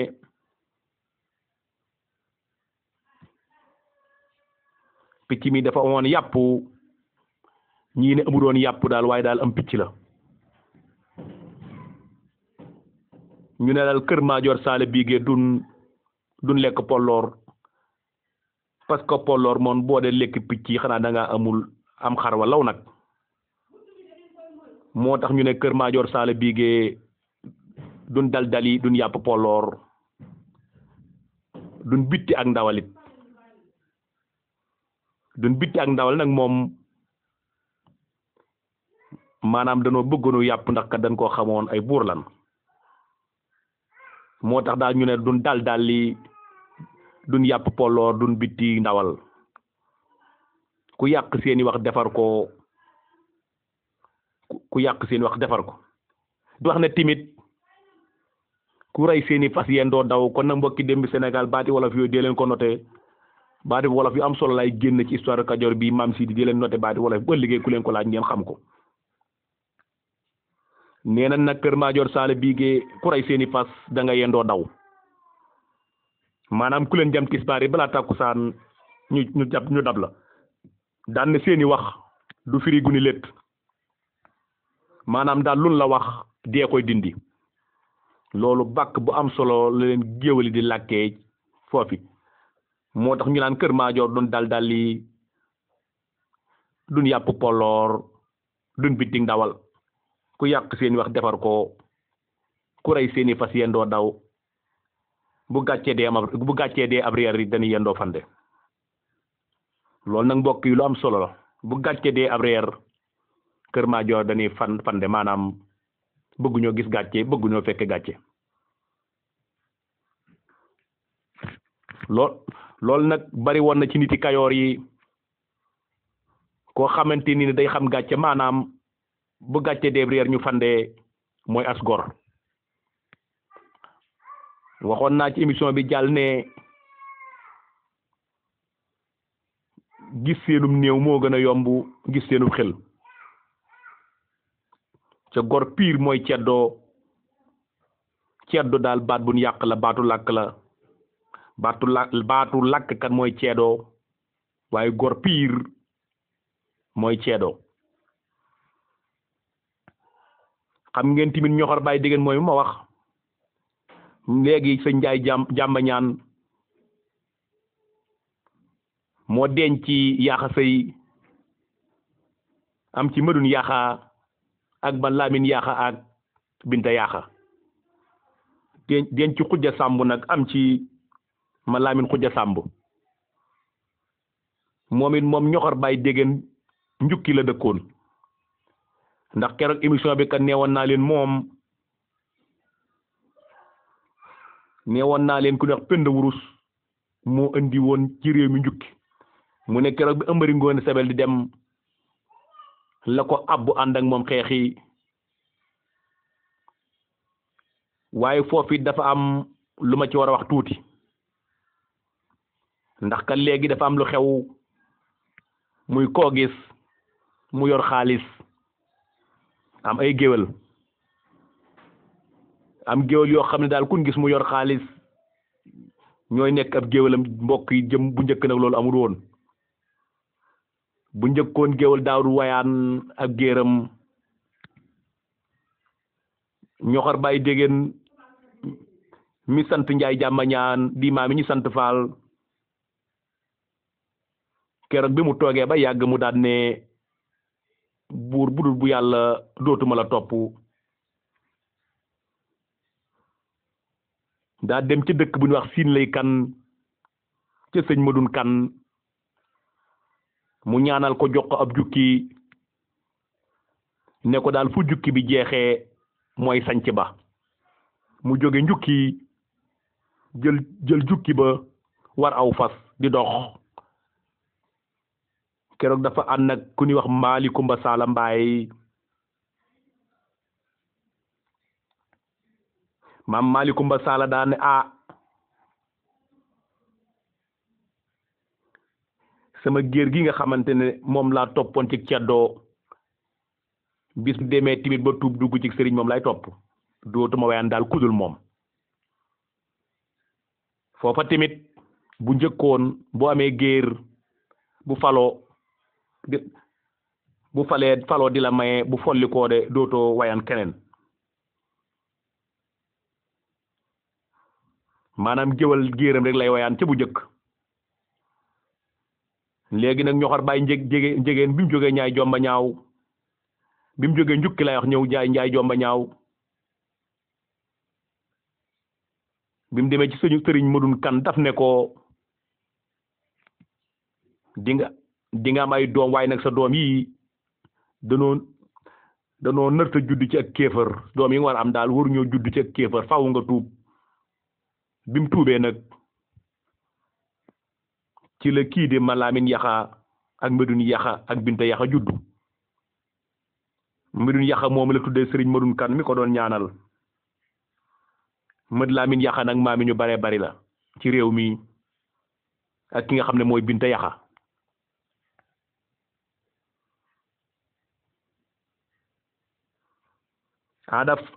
picc mi dafa amoon yàpp ñii ne amu doon yàpp daal waaye daal am picc la ñu ne daal kër Madior Sall Bigué dun lekk polloor parce que polloor moom boo dee lekk picc yi xanaa da ngaa amul am xar walaw nag moo tax ñu ne kër Madior Sall Bigué dun dal-dali dun yàpp polloor dun bitti ak ndawalit dun bitti ak ndawal nag moom maanaam danoo bëggoonu yàpp ndax kat dañ koo xamoon ay buur lan moo tax daal ñu ne dun dal-dali dun yàpp polloor dun bitti ndawal ku yàq seeni wax defar ko ku yàq seeni wax defar ko du wax ne timit ku rey seeni fas yéen doo daw kon nag mbokki démb Sénégal baati wolof yooyu dee leen ko noté baati wolof yu am solo lay génn ci histoire Kajoor bi maam Sidi dee leen noté baati wolof ba liggéey ku leen ko laaj ngeen xam ko nee na nag kër Madior Sall Bigué ku rey seeni fas da nga yendoo daw maanaam ku leen jam tisbaar yi balaa tàkkusaan ñu dab la daan ne seeni wax du firi guni létt maanaam daal lun la wax dee koy dindi loolu bàkk bu am solo la leen géwali di làkkee foofi moo tax ñu naan kër Madior doon dal-dali dun yàpp polloor dun bitti ndawal ku yàq seeni wax defar ko ku rey seeni fas yendoo daw bu gàccee dee ab reer yi dañuy yendoo fande loolu nag mbokk yi lu am solo la bu gàccee dee ab reer kër Madior dañuy fande maanaam bëgguñoo gis gàcce bëgguñoo fekke gàcce loolu nag bari woon na ci niti Kayoor yi koo xamante ni day xam gàcce maanaam bu gàcce dee reer ñu fande mooy as gor waxoon naa ci émission bi jàll ne gis seenum néew moo gën a yomb gis seenum xel ca gor piir mooy ceddo daal baat bu ñu yàq la baatu làkk la baatu làkk kat mooy ceedoo waaye gor piir mooy ceedoo xam ngeen tamit ñoxor bàyyi diggéen mooy ma wax léegi sa njaay jàmba ñaan moo denc ci yaaxa sëy am ci madun yaaxa ak ba laamin yaaxa ak binta yaaxa denc xujja sàmb nag am ci ma laamin xujja sàmb moom ñoxor bàyyi déggeen njukki la dëkkoon ndax keroog émission bi kat neewoon naa leen ku neex Penda Wurus moo indi woon ci réew mi njukki mu ne keroog bi ëmbari ngoon sabel di dem la ko abbu ànd ak moom xeexi waaye foofu dafa am lu ma ci war a wax tuuti ndax kat léegi dafa am lu xew muy koo gis mu yor xaalis am ay géwél yoo xam ne daal kun gis mu yor xaalis ñooy nekk ab géwélam mbokk yi jëm bu njëkk nag loolu amul woon bu njëkkoon géwél daawul wayaan ak géeram ñoxor bàyyi déggeen mi sant njaay jàmbañaan di maa mi ñu sant faal keroog bi mu toogee ba yàgg mu daan ne buur budul bu yàlla dootuma la topp daa dem ci dëkk bu ñu wax siin lay kan ca sëñ Madun kan mu ñaanal ko jox ko ab jukki ne ko daal fu jukki bi jeexee mooy sanc ba mu jóge njukki jël jukki ba war aw fas di dox keroog dafa ànd nag ku ñuy wax Maali Kumba Saala Mbaay maam Maali Kumba Saala daa ne sama géer gi nga xamante ne moom laa toppoon ci ceddoo bis bu demee timit ba tuub dugg ci sëriñ moom lay topp dootuma wayaan daal kudul moom foofa tamit bu njëkkoon boo amee géer bu faloo di bu faloo di la maye bu follikoo de dootoo wayan keneen maanaam géwal géeram rek lay wayaan ca bu njëkk léegi nag ñoxor bàyyi njegéen bi mu jógee ñaay jomba ñaaw bi mu jógee njukki lay wax ñëw njaay jomba ñaaw bi mu demee ci suñu sëriñ Madun Kan daf ne ko di nga am ay doom waaye nag sa doom yi danoo nërta judd ci ak kéefër doom yi nga war a am daal waruñoo judd ci ak kéefër faaw nga tuub bi mu tuubee nag ci la kii de Malaamin Yaxa ak Madun Yaxa ak Binta Yaxa juddu Madun Yaxa moom la tuddee sëriñ Madun Kan mi ko doon ñaanal Mad Laamin Yaxa nag maami ñu baree bari la ci réew mi ak ki nga xam ne mooy Binta Yaxa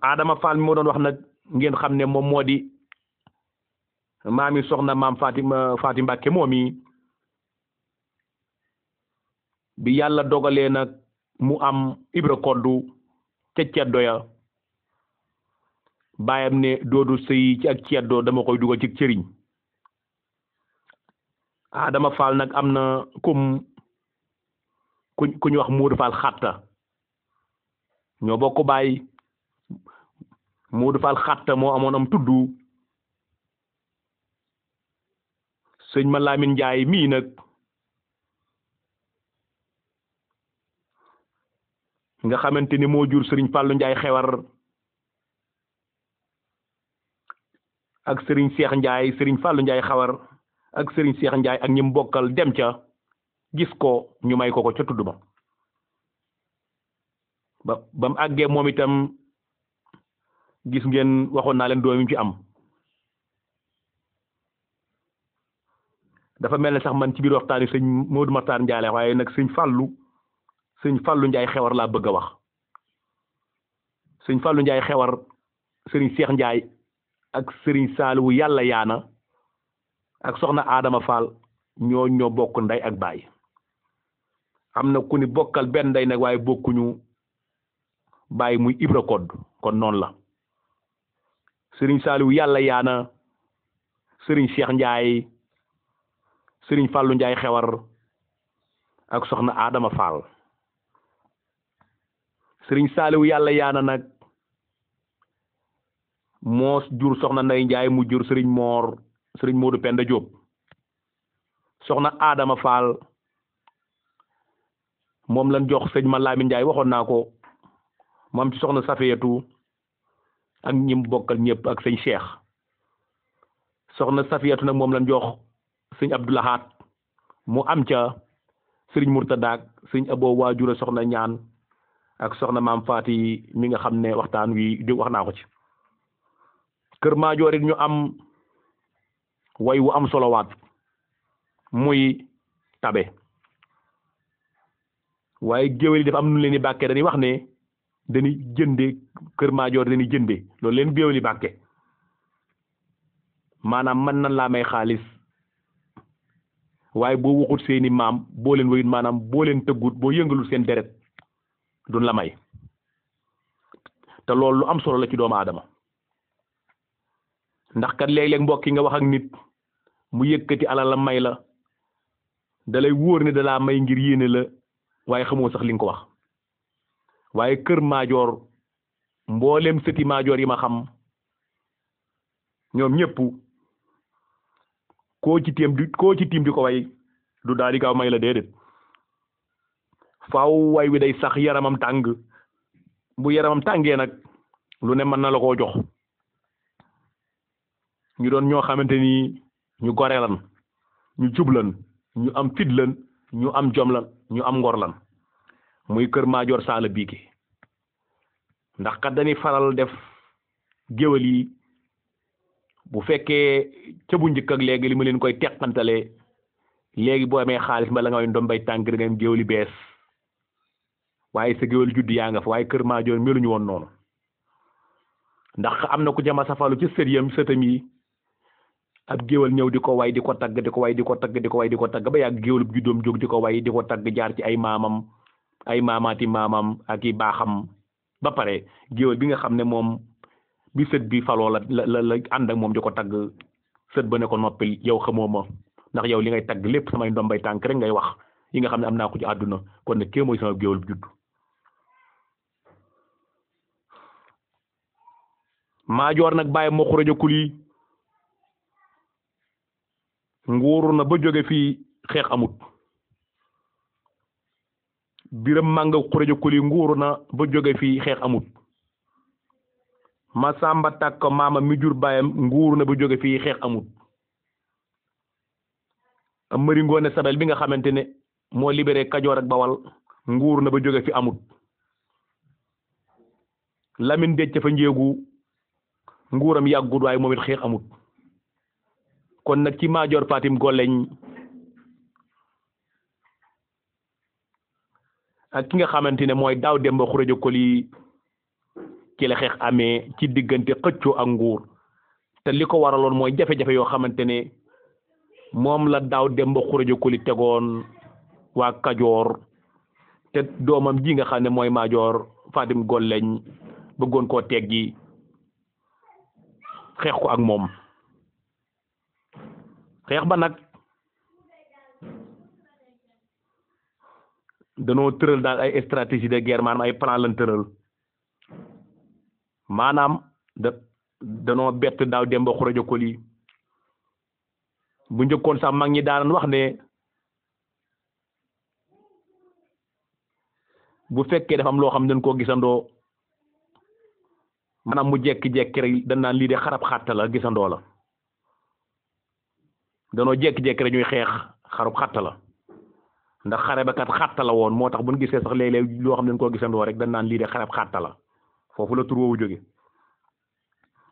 Adama Fall mi moo doon wax nag ngeen xam ne moom moo di maami soxna maam Faati Mbàkke moom yi bi yàlla dogalee nag mu am Ibra Koddu ca ceddo ya baayam ne doodu sëy ci ak ceddo dama koy dugal ci cëriñ Adama Fall nag am na ku ñu wax Moodu Fall xatta ñoo bokk baay Moodu Fall xatta moo amoon am tuddu sëñ ma Laamin Njaay mii nag nga xamante ni moo jur sëriñ Fàllu Njaay xewar ak sëriñ Seex Njaay sëriñ Fàllu Njaay xewar ak sëriñ Seex Njaay ak ñim bokkal dem ca gis ko ñu may ko ca tudd ba mu àggee moom itam gis ngeen waxoon naa leen doom yi ci am dafa mel ne sax man ci biir waxtaan wi sëñ Modou Makhtar Ndiaye waaye nag sëñ Fàllu Njaay xewar laa bëgg a wax sëñ Fàllu Njaay xewar sëriñ Seex Njaay ak sëriñ Saaliwu yàlla yaana ak soxna Adama Fall ñoo bokk ndey ak baay am na ku ni bokkal benn ndey nag waaye bokkuñu baay muy Ibra Kodd kon noonu la sëriñ Saaliwu yàlla yaana sëriñ Seex Njaay sëriñ Fàllu Njaay xewar ak soxna Adama Fall sëriñ Saaliwu yàlla yaana nag moo jur soxna Ndey Njaay mu jur sëriñ Moodu Penda Jóob soxna Adama Fall moom lañ jox sëñ ma Laamin Njaay waxoon naa ko moom ci soxna Safiyatu ak ñim bokkal ñëpp ak sëñ Cheikh soxna Safiyatu nag moom lañ jox sëñ Abdoulahat mu am ca sëriñ Murtadaak sëñ Abo waajura soxna ñaan ak soxna maam Faati mi nga xam ne waxtaan wi di wax naa ko ci kër Maajoor it ñu am way wu am solowaat muy tabe waaye géwél yi dafa am nu leen di bàkkee dañuy wax ne dañuy jënde kër Maajoor dañuy jënde loolu leen géwél yi bàkke maanaam mën nan laa may xaalis waaye boo waxut seeni maam boo leen wayut maanaam boo leen tëggut boo yëngalul seen deret duñ la may te loolu lu am solo la ci doomu aadama ndax kat léeg-léeg mbokk yi nga wax ak nit mu yëkkati alal la may la dalay wóor ne dalaa may ngir yéene la waaye xamoo sax li nga ko wax waaye kër Maajoor mboolem sëti Maajoor yi ma xam ñoom ñëpp koo ci tiim di ko way du daal di gaaw may la déedéet faaw way wi day sax yaramam tàng bu yaramam tàngee nag lu ne mën na la koo jox ñu doon ñoo xamante ni ñu gore lan ñu jublan ñu am fit lan ñu am jom lan ñu am ngor lan muy kër Maajoor Saala Biige ndax kat dañuy faral def géwél yi bu fekkee ca bu njëkk ak léegi li ma leen koy teqantale léegi boo amee xaalis mbala nga way ndombay tànk da ngeen géwél yi bees waaye sa géwél judd yaa nga fa waaye kër Maajoor meluñu woon noonu ndax am na ku jama safalu ci sëtam yi ab géwal ñëw di ko way di ko tagg di ko way di ko tagg di ko way di ko tagg ba yàgg géwal bu juddoom jóg di ko way di ko tagg jaar ci ay maamam ay maamaati maamam ak i baaxam ba pare géwal bi nga xam ne moom bi sët bi faloo la ànd ak moom di ko tagg sët ba ne ko noppil yow xamoo ma ndax yow li ngay tagg lépp samay ndombay tànk rek ngay wax yi nga xam ne am naa ko ci àdduna kon nag kii mooy sama géwal bu judd maajoor nag bàyyi moo xuraja kuli nguuru na ba jóge fii xeex amut biram mànga xuraja kuli nguuru na ba jóge fii xeex amut ma sàmba tàkk maama mi jur bàyyam nguuru na ba jóge fii xeex amut am mari ngoone sabel bi nga xamante ne moo libéré Kajoor ak Bawal nguuru na ba jóge fi amut Lamin Décc fa njéegu nguuram yàggut waaye moom it xeex amut kon nag ci Maajoor Fatim Golleñ ak ki nga xamante ne mooy Daaw Demba Xuraja Koli ci la xeex amee ci diggante xëccoo ak nguur te li ko waraloon mooy jafe-jafe yoo xamante ne moom la Daaw Demba Xuraja Koli tegoon waa Kajoor te doomam ji nga xam ne mooy Maajoor Fatim Golleñ bëggoon koo teggi xeex ko ak moom xeex ba nag danoo tëral daal ay stratégie de guerre maanaam ay plan lan tëral maanaam danoo bett Daaw Demba Xuraja Koli bu njëkkoon sax mag ñi daan wax ne bu fekkee dafa am loo xam ne dañ koo gisandoo maanaam mu jekki-jekki rek dañ naan lii de xarab xàtta la gisandoo la danoo jekki-jekki rek ñuy xeex xarab xàtta la ndax xare ba kat xàtta la woon moo tax bu ñu gisee sax léeg-léeg loo xam ne dañ koo gisandoo rek dañ naan lii de xarab xàtta la foofu la tur woowu jóge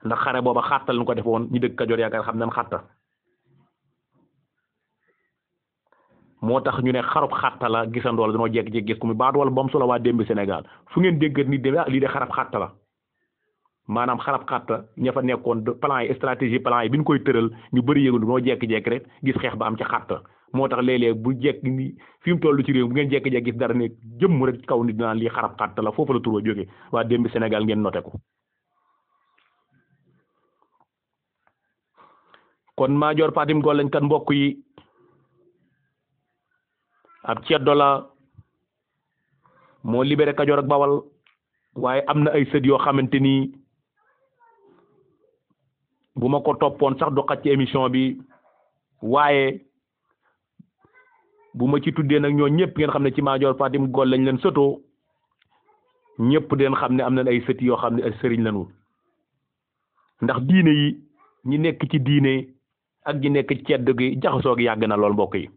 ndax xare booba xàtta lañ ko def woon ñu dëkk Kajoor yaakaar xam nañ xàtta moo tax ñu ne xarab xàtta la gisandoo la danoo jekki-jekki gis ko mu baat wala bom solo waa démb Sénégal fu ngeen déggat nit de lii de xarab xàtta la maanaam xarab xàtta ña fa nekkoon plan yi stratégie plan yi bi ñu koy tëral ñu bëri yëngu noo jekki-jekki rek gis xeex ba am ci xàtta moo tax léeg-léeg bu jekk ni fi mu toll ci réew bu ngeen jekki-jekki gis dara ne jëmm rek kaw nit dinaan lii xarab xàtta la foofu la tur wa jóge waa démb Sénégal ngeen noté ko kon Maajoor Fatim Golleñ kat mbokk yi ab ceddo la moo libéré Kajoor ak Bawal waaye am na ay sët yoo xamante ni bu ma ko toppoon sax du xaj ci émission bi waaye bu ma ci tuddee nag ñoo ñëpp ngeen xam ne ci Maajoor Fatim Golleñ leen sëtoo ñëpp den xam ne am nañ ay sët yoo xam ne ay sëriñ lañu ndax diine yi ñi nekk ci diine ak ñi nekk ci cedd gi jaxasoo gi yàgg na lool mbokk yi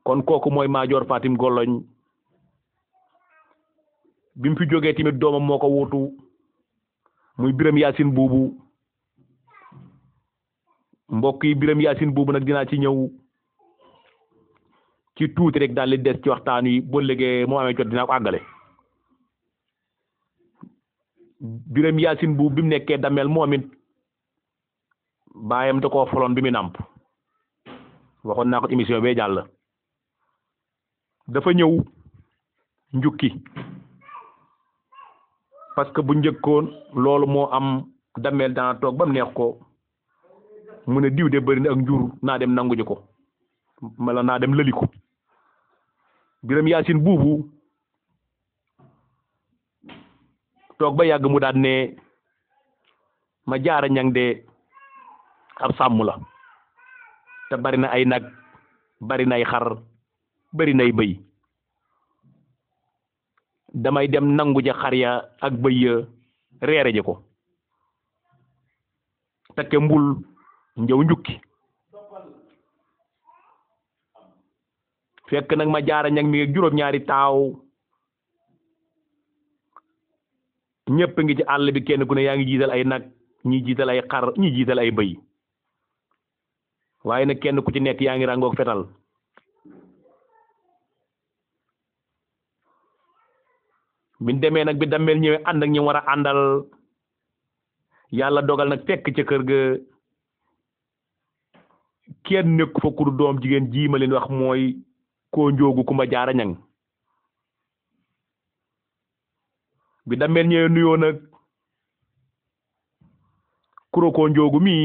kon kooku mooy Maajoor Fatim Golleñ bi mu fi jógee tamit doomam moo ko wuutu muy Biram Yaasin Buubu mbokk yi Biram Yaasin Buubu nag dinaa ci ñëw ci tuuti rek daal di des ci waxtaan wi boo léegi moo amee jot dinaa ko àggale Biram Yaasin Buubu bi mu nekkee damel moom it baayam da koo foloon bi mu nàmp waxoon naa ko émission bee jàll dafa ñëw njukki parce que bu njëkkoon loolu moo am dameel dana toog ba mu neex ko mu ne diw de bëri na ak njur naa dem nangu ji ko mala naa dem lëli ko Biram Yaasin Buubu toog ba yàgg mu daan ne ma jaara ñang de ab sàmm la te bari na ay nag bari nay xar bari nay bëy damay dem nangu ja xar ya ak bëy ya reere ji ko takke mbul njëw njukki fekk nag ma jaara ñag mi ngi juróom-ñaari taaw ñëpp ngi ci àll bi kenn ku ne yaa ngi jiital ay nag ñi jiital ay xar ñi jiital ay bëy waaye nag kenn ku ci nekk yaa ngi rangoog fetal biñ demee nag bi dammel ñëwee ànd ak ñi war a àndal yàlla dogal nag fekk ca kër ga kenn nekk fa ku doom jigéen ji ma leen wax mooy koo njoogu Kumba Jaara Ñang bi dammel ñëwee nuyoo nag kuro koo njoogu mi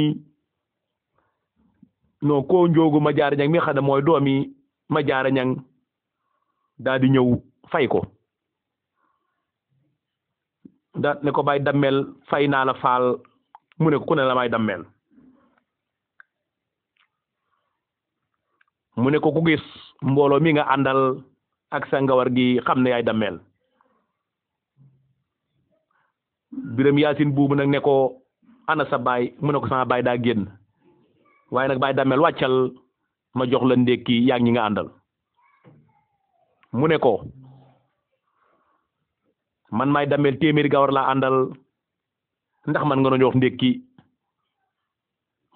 non koo njoogu ma jaara ñang mi xam ne mooy doomi ma jaara ñang daal di ñëw fay ko da ne ko bay dammel fay naa la faal mu ne ko ku ne la may dammel mu ne ko ku gis mbooloo mi nga àndal ak sa ngawar gi xam ne yaay dammel Biram Yaasin buubu nag ne ko ana sa baay mu ne ko sama baay daa génn waaye nag baay dammel wàccal ma jox la ndékki yaa ñi nga àndal mu ne ko man maay dammel téeméeri gawar laa àndal ndax man nga doon jox ndékki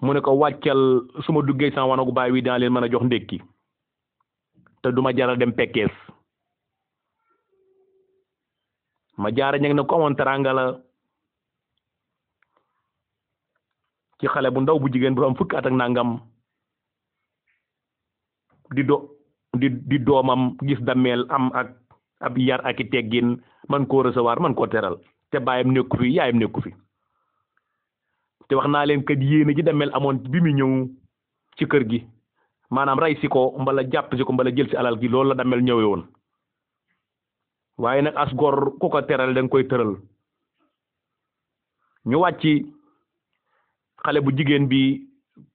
mu ne ko wàccal su ma duggee sama wanagu baay wi dinaa leen mën a jox ndékki te duma jaral dem pekkees ma jaara ñag na ko amoon teranga la ci xale bu ndaw bu jigéen bu am fukki at ak nangam di doomam gis dammel am ak ab yar ak i teggin man koo recevoir man koo teral te baayam nekku fi yaayam nekku fi te wax naa leen kat yéene ji dammel amoon bi mu ñëw ci kër gi maanaam rey si ko mbala jàpp si ko mbala jël si alal gi loolu la dammel ñëwee woon waaye nag as gor ku ko teral da nga koy tëral ñu wàcc xale bu jigéen bi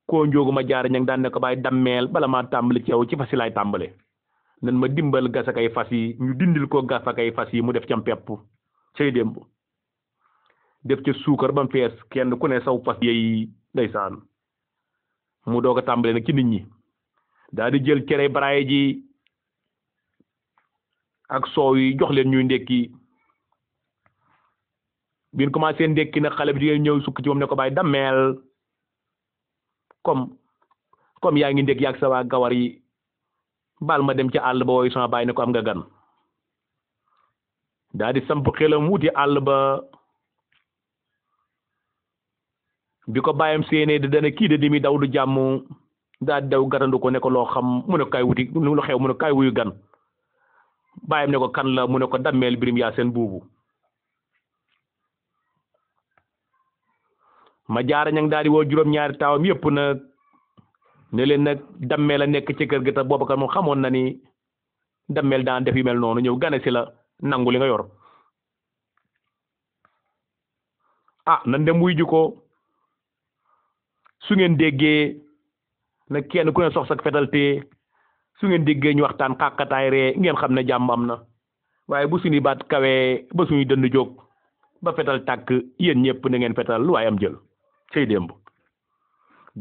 koo njoogu ma jaara ñang daan ne ko bàyyi dammeel bala maa tàmbali ci yow ci fas yi laay tàmbale nan ma dimbal gasakay fas yi ñu dindil ko gasakay fas yi mu def cam pepp cay démb def ca suukar ba mu fees kenn ku ne saw fas yeey ndeysaan mu doog a tàmbale nag ci nit ñi daal di jël cere baraaye ji ak soow yi jox leen ñuy ndekki biñ commencé ndekki nag xale bi jigéen ñëw sukk ci moom ne ko bàyyi dammeel comme yaa ngi ndekki yaag sa waa gawar yi baal ma dem ci àll ba wooyu sama baay ne ko am nga gan daal di samp xelam wuti àll ba bi ko bàyyam séenee di dana kii de di mi daw du jàmm daal di daw garandu ko ne ko loo xam mu ne ko kaay wuti lu xew mu ne ko kaay wuyu gan bàyyam ne ko kan la mu ne ko dammeel Biram Yaasin buubu ma jaara ñang daal di woo juróom-ñaari taawam yëpp nag ne leen nag dammeel a nekk ci kër gi te boobu kat moom xamoon na ni dammeel daan def yu mel noonu ñëw gane si la nangu li nga yor ah nan dem wuy ji ko su ngeen déggee nag kenn ku ne sox sak fetal te su ngeen déggee ñu waxtaan xàqataay ree ngeen xam ne jàmm am na waaye bu suñuy baat kawee ba suñuy dënd jóg ba fetal tàkk yéen ñëpp na ngeen fetal lu waaye am jël cey démb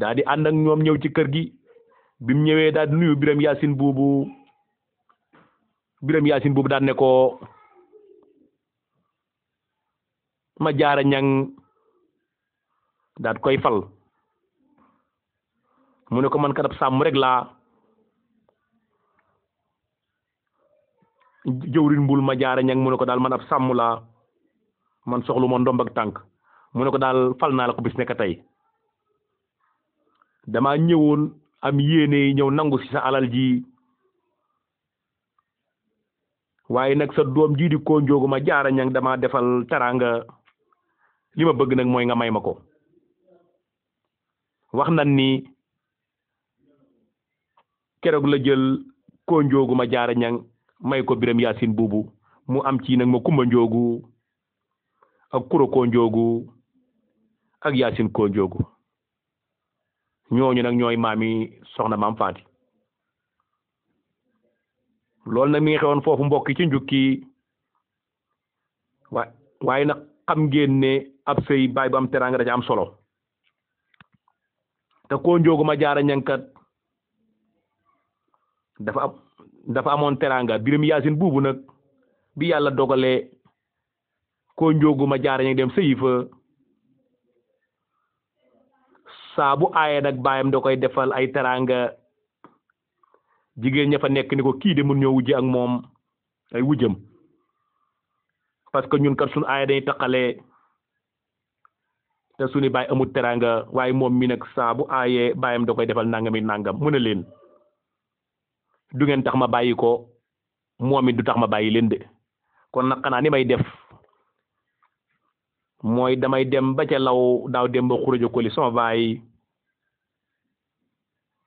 daa di ànd ak ñoom ñëw ci kër gi bi mu ñëwee daal di nuyu Biram Yaasin buubu daal ne ko ma jaara ñang daal koy fal mu ne ko man kat ab sàmm rek laa jëwrin mbul ma jaara ñang mu ne ko daal man ab sàmm laa man soxlu ma ndomb ak tànk mu ne ko daal fal naa la ko bis nekk tey dama ñëwoon am yéene ñëw nangu ci sa alal ji waaye nag sa doom ji di koo njoogu ma jaara ñang dama defal teraanga li ma bëgg nag mooy nga may ma ko wax nan ni keroog la jël koo njoogu ma jaara ñang may ko Biram Yaasin buubu mu am ci nag ma kumba njoogu ak kuro koo njoogu ak Yaasin koo njoogu ñooñu nag ñooy maami soxna maam Faati loolu nag mi ngi xewoon foofu mbokk ci njukki waaye nag xam ngeen ne ab sëy baay bu am teraanga da ca am solo te koo njoogu ma jaara ñankat dafa amoon teraanga Biram Yaasin buubu nag bi yàlla dogalee koo njoogu ma jaara ñang dem sëyi fa saa bu aaye nag baayam da koy defal ay teraanga jigéen ña fa nekk ni ko kii de mun ñoo wujje ak moom ay wujjam parce que ñun kat suñu aaye dañuy taqale te suñu baay amul teranga waaye moom mi nag saa bu aayee baayam da koy defal nangami nangam mu ne leen du ngeen tax ma bàyyi ko moom it du tax ma bàyyi leen de kon nag xanaa ni may def mooy damay dem ba ca law daaw dem ba xurajo koli sama baay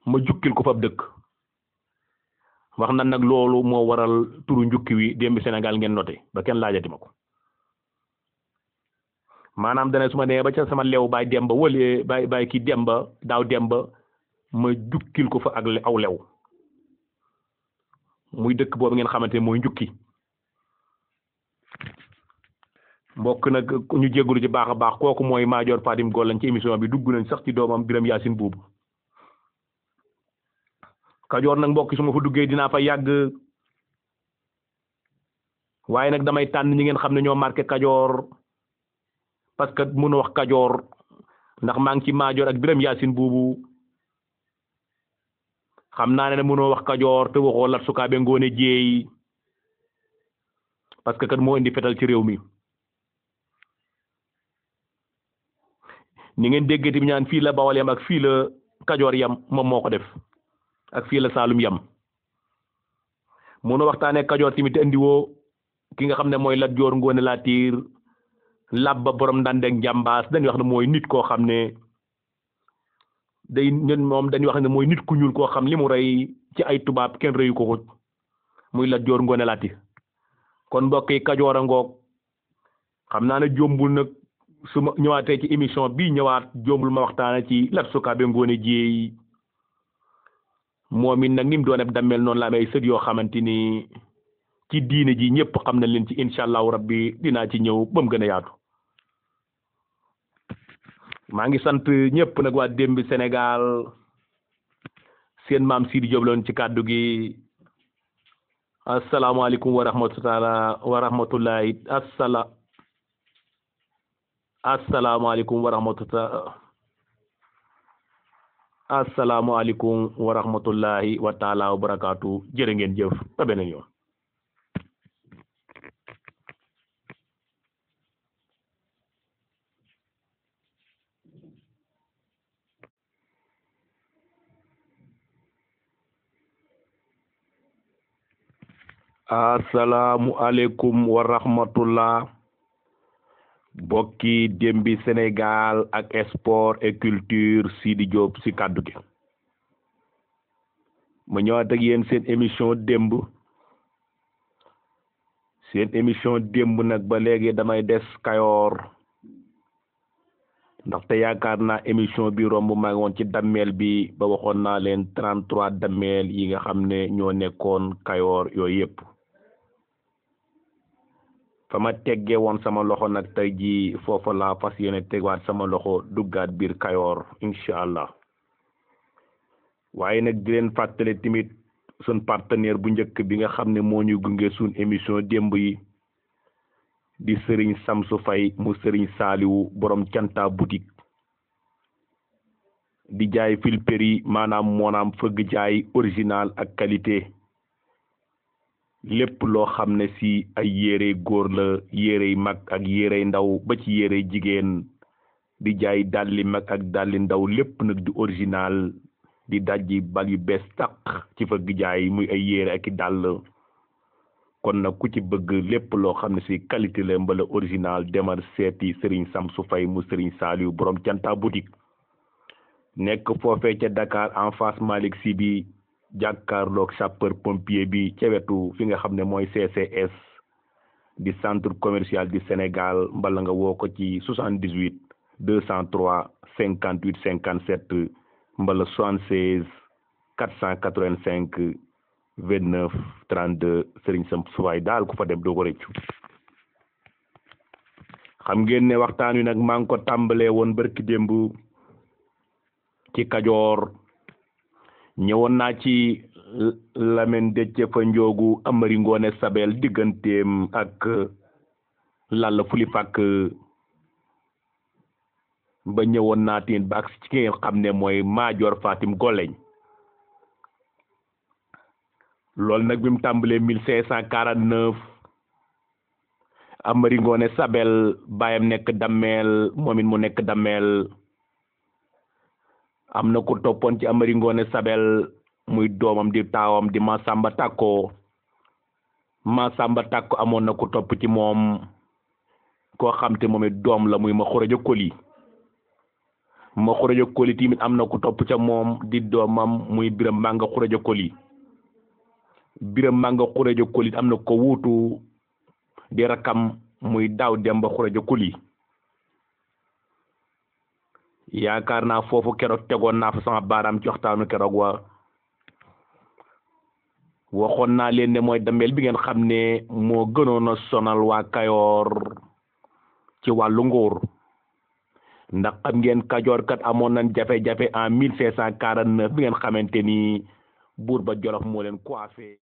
ma jukkil ko fab dëkk wax na nag loolu moo waral turu njukki wi démb Sénégal ngeen noté ba kenn laajati ma ko maanaam dana su ma nee ba ca sama lew baay demba wële baay kii demba daaw demba ma jukkil ko fa ak aw lew muy dëkk boobu ngeen xamante ne mooy njukki mbokk nag ñu jéggulu ci baax a baax kooku mooy Madior Fatim Gollan ci émission bi dugg nañ sax ci doomam Biram Yaasin buubu Kajoor nag mbokk su ma fa duggee dinaa fa yàgg waaye nag damay tànn ñi ngeen xam ne ñoo marqué Kajoor parce que mën a wax Kajoor ndax maa ngi ci Madior ak Biram Yaasin buubu xam naa ne mënoo wax Kajoor te waxoo Lat Sukaabe Ngoone Jeey parce que kat moo indi fetal ci réew mi ni ngeen déggati bi ñaan fii la Bawol yam ak fii la Kajoor yam moom moo ko def ak fii la Saalum yam mënoo waxtaanee Kajoor tamit te indiwoo ki nga xam ne mooy Lat Joor Ngoone Latiir Labba borom Ndandeng Njàmbaas dañuy wax ne mooy nit koo xam ne dañuy wax ne mooy nit ku ñuul koo xam li mu rey ci ay tubaab kenn reyu ko muy Lat Joor Ngoone Latiir kon mbokk yi Kajoor a ngoog xam naa ne jombul nag su ma ñëwaatee ci émission bii ñëwaat jombul ma waxtaane ci Lat Sukaabe Ngoone Jeey moom it nag ni mu doon def dammel noonu la amee ay sët yoo xamante ni ci diine ji ñëpp xam na leen ci incha allahu rabbi dinaa ci ñëw ba mu gën a yaatu maa ngi sant ñëpp nag waa Dembi Sénégal seen maam Sidi Diop la woon ci kàddu gi asalaamaaleykum wa rahmatullahi asalaamaaleykum wa rahmatullahi wa taala wa barakaatu jërë ngeen jëf ba beneen yoon asalaamualeykum wa rahmatullah bokki Dembi Sénégal ak sport et culture Sidi Diop si kàddu gi ma ñëwaat ak yéen seen émission démb nag ba léegi damay des Kayoor ndaxte yaakaar naa émission bi romb maa ngi woon ci dammeel bi ba waxoon naa leen 33 dammeel yi nga xam ne ñoo nekkoon Kayoor yooyu yëpp fa ma teggee woon sama loxo nag tey jii foofa laa fas yéene tegwaat sama loxo duggaat biir Kayoor incha allah waaye nag di leen fàttale tamit sun partenaire bu njëkk bi nga xam ne moo ñu gunge suñ émission démb yi di Sëriñ Samsu Fay mu Sëriñ Saaliwu borom canta boutique di jaay filperi maanaam fëgg jaay original ak qualité lépp loo xam ne si ay yére góor la yérey mag ak yérey ndaw ba ci yérey jigéen di jaay dalli mag ak dalli ndaw lépp nag di original di dajji bal yu bees tàq ci fëgg jaay muy ay yére ak i dàll kon nag ku ci bëgg lépp loo xam ne si qualité la mbala original demal seeti Serigne Samsu Fay mu Serigne Saliou borom canta boutique nekk foofee ca Dakar en face Malick Sy bi jàkkaarloog sapeur pompier bi ca wetu fi nga xam ne mooy CCS di centre commercial du Sénégal mbala nga woo ko ci 78 203 58 57 mbala 76 485 29 32 Serigne Samsu Fay daal ku fa dem doo ko rëccu xam ngeen ne waxtaan wi nag maa ngi ko tàmbalee woon barki démb ci Kajoor ñëwoon naa ci Lamine Déthié fa njoogu Amari Ngoone Sabel digganteem ak Lalla Fuli Fakk ba ñëwoon naa tiin ba ak ci ki ngeen xam ne mooy Madior Fatim Golleñ loolu nag bi mu tàmbalee 1549 Amari Ngoone Sabel baayam nekk Dameel moom it mu nekk Dameel. am na ku toppoon ci Amari Ngoone Sabel muy doomam di taawam di Masamba Takko. Masamba Takko amoon na ku topp ci moom koo xam te moom it doom la muy ma Xuraja Koli. ma Xuraja Koli timit am na ku topp ca moom di doomam muy Biram Manga Xuraja Koli. Biram Manga Xuraja Koli am na ko wuutu di rakam muy Daaw Demba Xuraja Koli. yaakaar naa foofu keroog tegoon naa fa sama baaraam ci waxtaanu keroog waxoon naa leen ne mooy Dameel bi ngeen xam ne moo gënoon a sonal waa Kayoor ci wàllu nguur ndax xam ngeen Kajoor kat amoon nañ jafe-jafe en 1549 bi ngeen xamante ni buur ba Jolof moo leen coiffé.